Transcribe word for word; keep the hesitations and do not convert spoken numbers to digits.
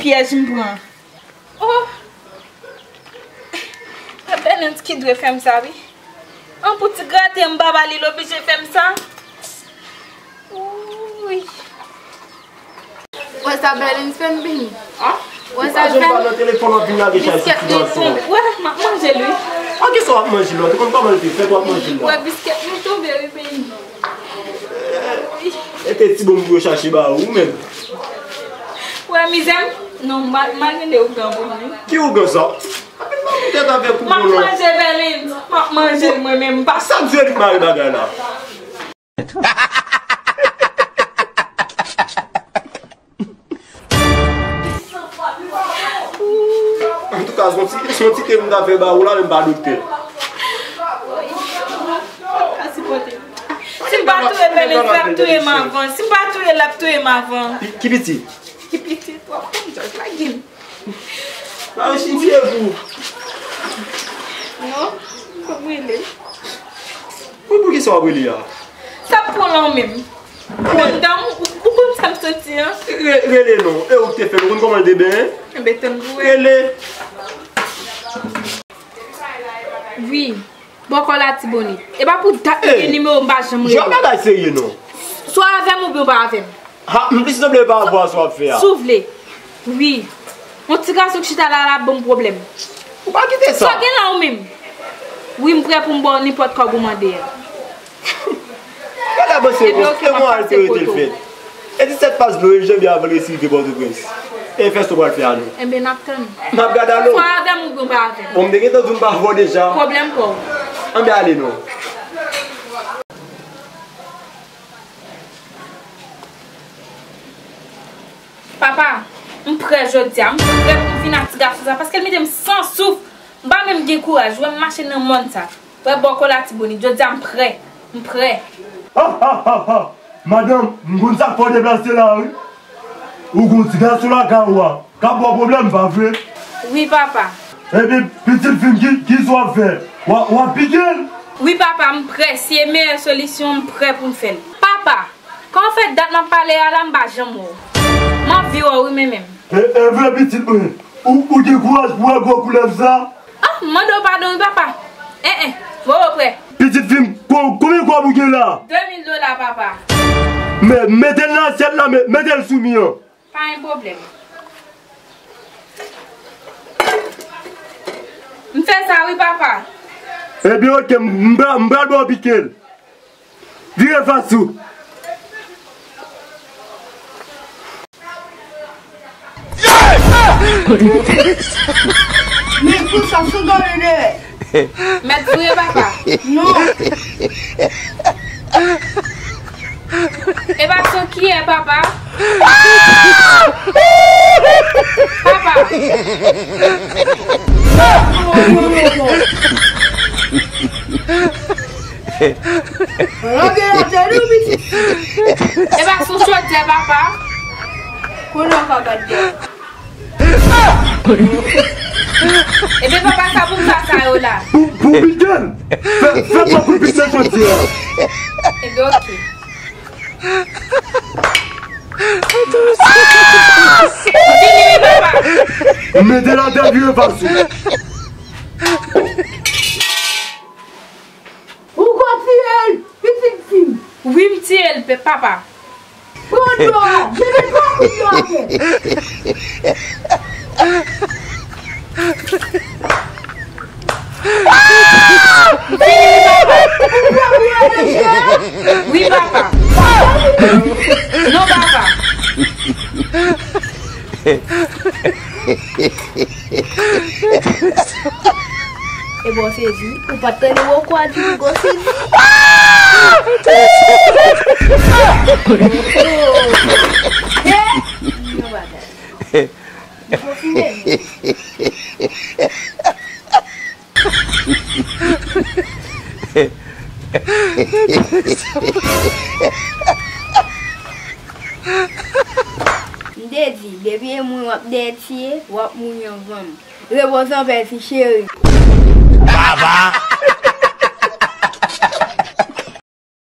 Pyèj m pran. Oh! E Bèlens ki dwe fè m sa, wi. An pou ti grate m pa ba li, l oblije fè m sa. Wouy. Wè sa Bèlens fè m, Bini? Wè sa l fè m? Nan telefòn w ap vin lage chay sou ti gason. Wè, m ap manje l, wi. An, kisa w ap manje l la? Ou te konn kòman l te fèt, w ap manje l la? Wè, biskèt mwen tonbe, wi, Bini. E te ti bonm pou yo chache ba ou, ou menm. Wè, mizè m. Non, m al, m al rele ougan pou mwen. Ki ougan sa? Anpil manje tèt avèk ou, non. M ap manje Bèlens. M ap manje l mwen menm, pa. Sa k di yo di k mare bagay la? Antouka, se yon ti, se yon ti te m ta fè ba ou la, men m pa doktè. Si m pa touye Bèlens, l ap touye m avan. Si m pa touye l, l ap touye m avan. Ki, ki pitit? Ki pitit? W ap konn jòj lage m. Marechin, tiye pou. Non, fò m rele. Wi, poukisa w ap rele a? Sa pran lan menm. Ou konn dan m, ou, ou konn sa m santi an? Re-, rele non. E ou ki te fè l, ou konn kòman l te benyen? Enben, tann pou wè. Rele. Wi. Bòkò Latibonit. E pa pou dat m gen nimewo m pa janm rele w. Jòf, bagay serye non. Swa avè m oubyen w pa avè m. Ha, m plis sanble pa rapò a sa w ap fè a. Si w vle. Wi. Yon ti gason k chita la, l ap ban m pwoblèm. Ou pa kite sa. Sa w gen la ou menm? Wi, m prè pou m ba w nenpòt kòb ou mande a. Gade panse e bon, e bon al te rete l fèt. E disèt pas dlo e janbye avan l resi rive Pòtoprens. E fès ou pral fè a nou? Enben, n ap tann. N ap gade a nou. Swa avè m oubyen w pa avè m. Bon, m te gentan di w m pa avè w deja. Pwoblèm pa w. Anben ale non. Papa, m prè jodi a. M prè pou m vin ak ti gason sa, paske l mete m san souf. M pa menm gen kouraj. Ou wè m mache nan mòn sa. Wè bòkò Latibonit. Jodi a m prè. M prè. Ha, ha, ha, ha. Madanm, m konn sa k fè w deplase la, wi. Ou gon ti gason lakay ou a k ap ba w pwoblèm, pa vre? Wi, papa. Epi, pitit fi m, ki, kisa w ap fè? W ap, w ap pike l? Wi, papa, m prè. Si e meyè solisyon, m prè pou m fè l. Papa, kòman fè dat m ap pale a la, m pa janm wè w? M anvi wè w, wi, men menm. E, e vre, pitit mwen. Ou, ou gen kouraj pou wè gwo koulèv sa? Ah, m mande w padon wi, papa. En, en, wowo prè. Pitit fi m, ko-, konbyen kòb ou gen la? De mil dola, papa. Men, mete l nan asyèt la, men, mete l sou mi an. Pa gen pwoblèm. M fè sa wi, papa. Ebyen, oke, m, m pra-, m pral ba w pike l. Vire fas ou. Men pou sa sou gade de. Mèt vire, papa. Non. E pa sou kiyè, papa. Papa. Non, non, non, non. Lage atè non, pitit. E pa sou chodyè, papa. Konnen w ka bat dèyè. Ebyen, papa, sa pou m sa, sa yo la. Pou, pou pike l. Fè, fè pa pou pike nan chodyè a. Ebyen, oke. Vini, wi, papa. Mete l atè, vire fas ou. Ou konn tiye l, pitit fi m? Wi, m tiye l, pe-, papa. Pran dlo a, jete twa kout dlo atè. Vini, papa. Ou pran dlo a nan chè? Wi, papa. Non, papa. E bon, sezi, ou pa t tande woko a di m gwo sezi. Yon bagay. Gwo sezi. M te di, depi e mwen w ap dèyè tiye, w ap mouri anvan m. Repoze anpè ti cheri. Baba!